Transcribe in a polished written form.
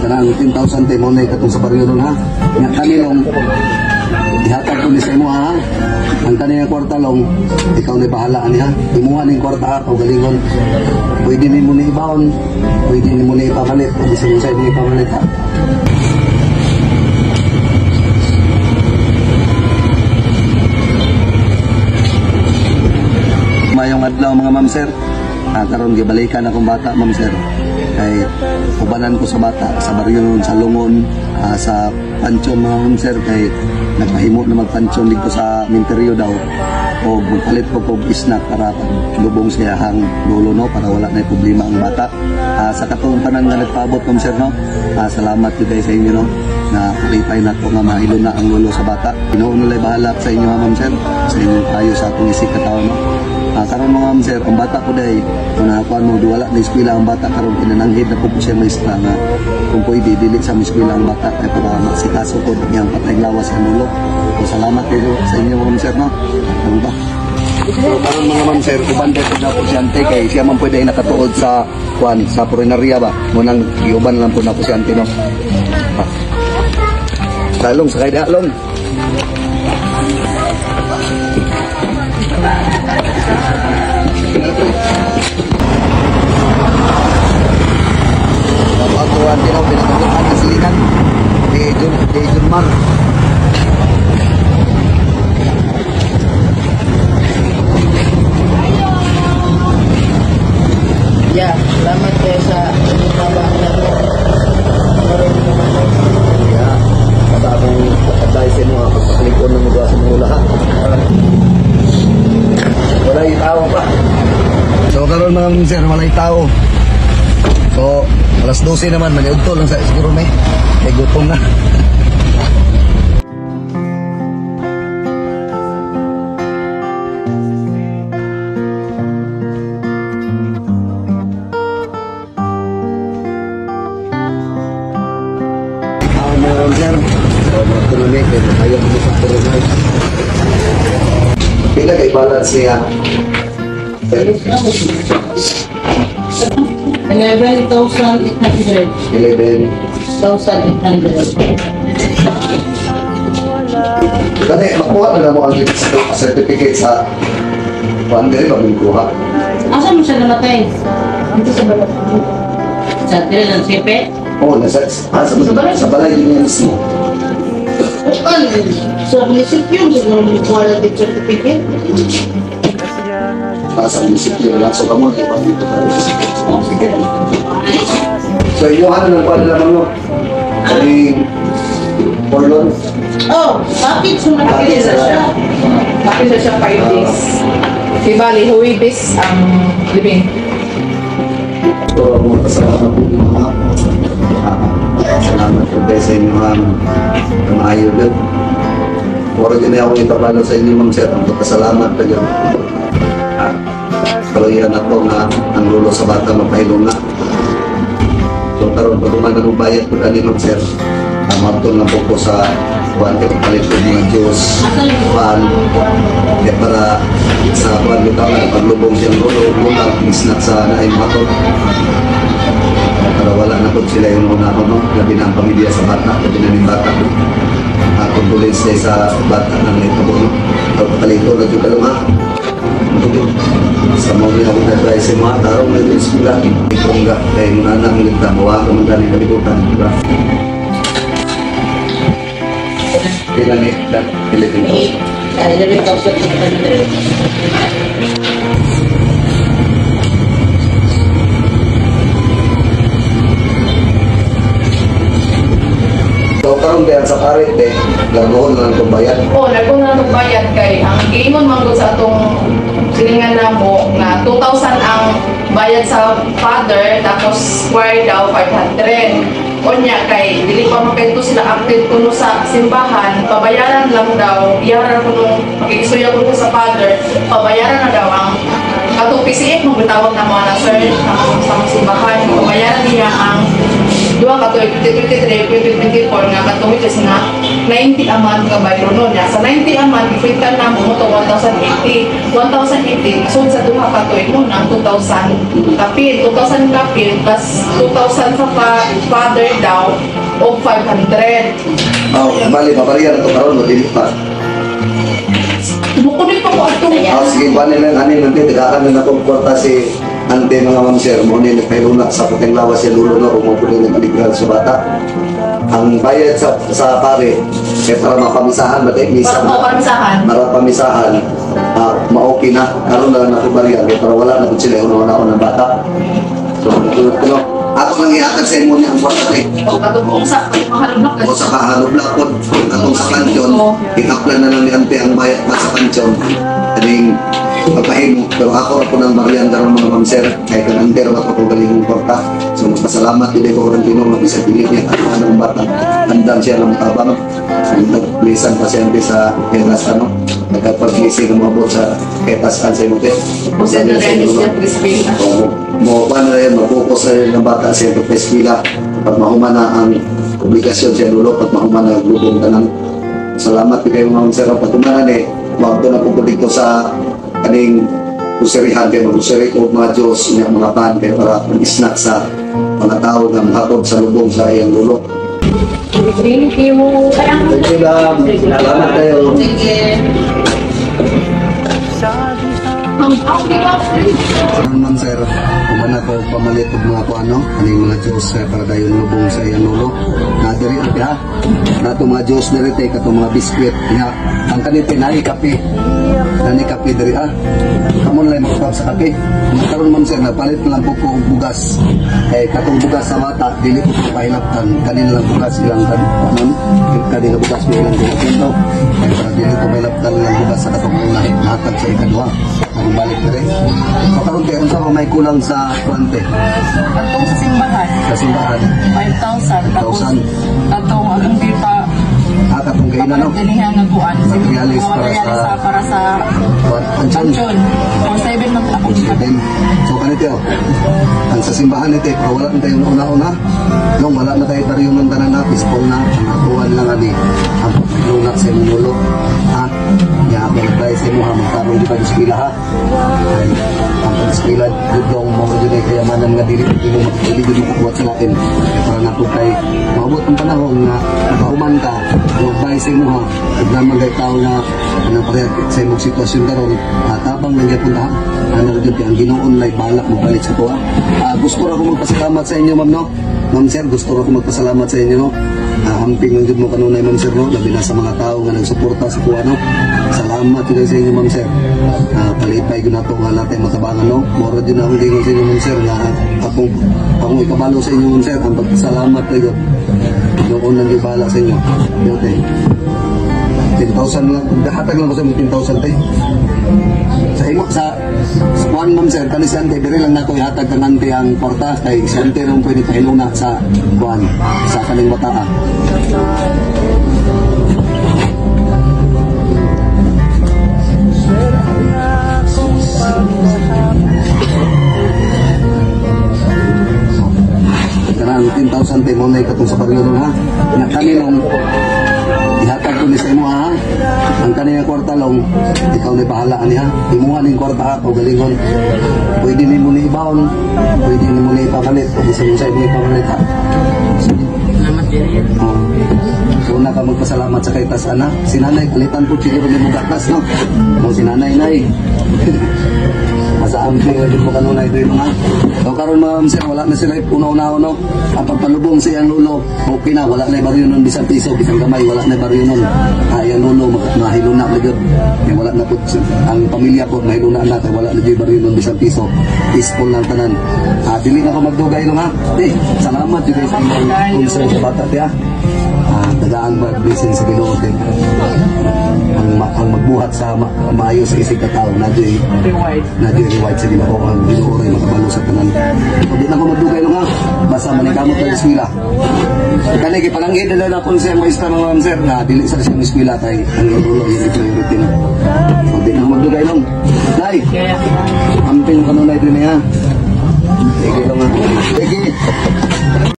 Kanang 10,000 te mo na katong sa baryo nun ha. Nga kanilong ihatag ko ni sa imo ha. Ang kaniyang kwarta long, ikaw na bahala ani ha. Imuha ning kwarta ha, kaugalingon. Pwede nimo ni ibaon, pwede nimo ni ipamalit, o bisan unsa ni ipamalit ha. Mayong adlaw mga ma'am sir. Karon gibalikan akong bata ma'am sir. Kay ubanan ko sa bata sa baryo nun, sa Lungon, sa Panchon mga ma'am sir, kay nagpahimo na magpanchon dito sa Minteryo daw o magpalit ko og snack para lubong siya hang lolo no, para wala na problema ang bata. Sa katong tanan nga nagpaabot ma'am sir no, salamat jud sa inyo no, na kalipay na to nga mahilo na ang lolo sa bata. Ginoo nila'y bahala sa inyo ma'am sir, sa inyong kayo sa atong isig katawo no. Karon mga ma'am sir, ang bata ko day, kung nakakuan mo, wala na eskwela ang bata karon, kinananghid na po siya maestra nga kung pwede, dili sa eskwela ang bata kay para masikaso ko niyang patay lawas ang lolo. So, salamat kayo sa inyo mga ma'am sir no. Ano ba? So, karon mga ma'am sir, uban day po na po si ante kay siya man pwede ay nakatuod sa kuan sa purinaria ba. Munang giuban lang po na po si ante no. Talong sakay dalong. Pagkuhan din ako, pinatutukan na silinan ni Junmar. Yeah, salamat kayo sa inyong tabang na mo. Yeah, basta akong advice mo, pagpakalikon ng mga sa mga lahat. Wala yung tao pa. So karon mga sir, wala yung tao. So, alas 12 naman, maniudto lang sa siguro may. Kay gutom na. Ikaw mga sir. So, mga tuloy, kaya ayaw mo sa tuloy. Pila kay balance niya? 11,800. 11. 1,800. Kani, makuha na mo ang certificate sa kuan diri ba kuha? Asa mo siya namatay? Dito sa balay. Sa tira ng sipe? Oo, nasa sa balay din niya mismo. Ano? Sa munisipyo, siguro mo kuha na death certificate. Sa munisipyo lang. So, kamo, di ba dito tayo? Sige. So, inuha na ng kuan lamang no? Kaning Orlon. Oh, bakit sumakit na siya? Bakit na siya 5 days? Di bali, Huwebes ang living. So, mga kasama po mga salamat po kayo sa inyo ang maayo doon. Puro din ako itabalo sa inyo ma'am sir. Ang pagkasalamat pa dyan. Kaluyan ako nga ang lulo sa bata mapahilong na. So karon pag duman ang bayad ko ani ma'am sir, maabtol na po ko sa kuan kay palit ko mga juice, pan, kaya para sa kuan bitaw na paglubong siyang lulo, muna isnak sa naay matod. Para wala na po sila yung una ko, no? Labi na ang pamilya sa bata, labi na ng bata, no? Condolence day sa bata na naitabo, no? Pagpatalito na dyan kalong, ha? Sa mga rin akong advice sa mga tao, may eskwela, ikongga, kaya yung anak ng ligta, mawa ka man galing kalibutan, di ba? Pila ni 11,000. 11,800. So, karon ba sa parit, eh, largoon na lang itong bayad? Oo, largoon na lang itong bayad kay ang giingon man gud sa atong silingan na mo na 2,000 ang bayad sa father, tapos square daw 500. Unya kay dili pa makaito sila active kuno sa simbahan, pabayaran lang daw, iyaran kuno makikisuya kuno sa father, pabayaran na daw ang katong PCF mo gitawag na mga na sir sa simbahan, pabayaran niya ang 2,000 Duha ka tuig, 2023, 2024 nga katong, which is nga 90 a month nga bayronon niya. Sa 90 a month, ikwenta na mo to 1,080. 1,080 so sa duha ka tuig mo na 2,000 kapin, 2,000 kapin plus 2,000 sa father daw o 500. Oh, bali babariya na to karon o dili pa? Mukulit pa ko atong Oh, sige, kuha nila anin nanti tagaan na akong kwarta si ante, mga ma'am sir, mo ni nagpahiluna sa puting lawas si lulo no kung mo pwede nag sa bata. Ang bayad sa pare kay para mapamisahan ba tayo misa Para po, para misahan. Para pamisahan, ma-okay na karon na lang ako bariya kay para wala na pud sila una-una ng bata. So tulad ko no, ako lang ihatag sa imo niya ang kwarta eh. O katong sa mahalublock. O sa kahalublakod atong sa pansyon, i-apply na lang ni ante ang bayad pa sa pansyon kaning pagpahimo, pero ako ra po ng baryan karon, mga ma'am sir, kay kan ante ra ako galing kwarta. So magpasalamat din ko karon Ginoo nga bisag dili niya ang anong bata, andam siya ng tabang. Nagblisan pa siya ante sa ketas ano, nagkapag-blessing ang maabot sa ketasan sa imo te. Jose na rin siya Crispin. Oo. Mo paano na yan, mag-focus na rin ang bata sa iyang pagpeskwila pag mahuman na ang obligasyon sa lulo, pag mahuman na ang lubong tanan. Salamat kayo, mga sir. Pag human eh, wag na po dito sa kaning groceryhan kay mag-grocery ko mga juice niya, mga pan kay para mag-snack sa mga tao nga mohatod sa lubong sa iyang lulo. Thank you. Thank you lang. Salamat kayo. Sige. Ang Karon, ma'am sir, human ako pamalit og mga kuano, kaning mga juice eh, para dayon lubong sa iyang lolo. Na diri ate ha. Nato mga juice diri te, katong mga biskwit nya. Ang kanite naay kape. Nani kape diri ah. Kamo na lang magpap sa kape. Nga karon, ma'am sir, nagpalit na lang po ko og bugas. Eh katong bugas sa bata dili ko pahilaptan, kanin lang bugas ilang kan ma'am. Kani nga bugas mo ilang bugas to. Kay para dili ko mahilaptan lang bugas sa katong nahatag sa ikaduha. Ang balik diri. So karon kay unsa pa may kulang sa kuante? Atong sa simbahan, Sa simbahan? 5,000. Tapos 5,000. atong ang pa Ah, katong kainan no. Papalit nga kuan. Materialis para Materialis para sa pansyon. pansyon. 4,700 man ako. Seven. So kanito, ang sa simbahan nito, pero wala na tayong una-una. No, wala na tayo tayo ng tanan na, peaceful na, ang atuan lang ani, ang paglunak sa imong ulo. Ha? Ya, ako nagbayad sa imo ha, magtarong di pa eskwela ha. Ay, ang pag-eskwela, gudong mo jud ay kayamanan nga dili dili mo dili jud makakuha sa lain. Para nato kay maabot ang panahon nga nakahuman ka, magbayad sa imo ha, ug naman kay tao nga anong pareha sa imong sitwasyon karon, tabang lang gyapon ta. Ano jud kay ang Ginoo lay balak mobalit sa tuwa. Gusto ra ko magpasalamat sa inyo, ma'am no. Ma'am sir, gusto ra ko magpasalamat sa inyo no. Hamping lang jud mo kanunay, ma'am sir no, labi na sa mga tao nga nagsuporta sa kuha no. Salamat jud sa inyo, ma'am sir. Palipay gyud nato nga natin matabangan no. Moro jud na akong gingon sa inyo, ma'am sir, nga akong akong ikabalo sa inyo, ma'am sir, ang pagpasalamat kayo. Ginoo nang gibala sa inyo. Yote. 10,000 lang, hatag lang ko sa inyo 10,000 te. Sa imo sa kuan, ma'am sir, kani si ante diri lang nako ihatag kang ante ang kwarta kay si ante rong pwede pahiluna sa kuan sa kaning bataa. Kanang 10,000 te mo na katong sa baryo ha. Na kani long ihatag ko ni sa imo ha. Ang kaniyang kwarta long ikaw ni bahala ani ha. Imuha ning kwarta ha o galingon. Pwede nimo ni ibaon, pwede nimo ni ipapalit o bisan unsa imo ipapalit ha. Salamat din. Oh. Una ka magpasalamat sa kay tas ana. Si nanay palitan po siguro ni mo gatas no. Mo si nanay nay. Masaampi nga jud mo kanunay diri mga. So karon, ma'am sir, wala na sila una-una no. Ang pagpalubong sa iyang lolo, okay na, wala na baryo nun bisan piso, bisan gamay, wala na baryo nun. Ah, iyang lolo mahiluna na gyud. Kaya wala na po ang pamilya ko mahiluna na kay wala na gyud baryo nun bisan piso. Peaceful lang tanan. Ah, dili na ko magdugay no ha. Eh, salamat jud sa inyong concern sa bata te ha. Tagaan ba blessing sa Ginoo te. Ang magbuhat sa maayo sa isig ka tao na dyo'y Reward. Na dyo'y reward sa Ginoo, ang Ginoo ray makabalo sa tanan. So, di na ko magdugay no ha. Basta manikamot na eskwela. Kani kay palangin na lang ako sa maestra, mga ma'am sir, na dili sa siyang eskwela kay ang iyang iyang priority na. So, di na ko magdugay long. Nay, Kaya, amping kanunay din ha. Sige lang ha. Sige.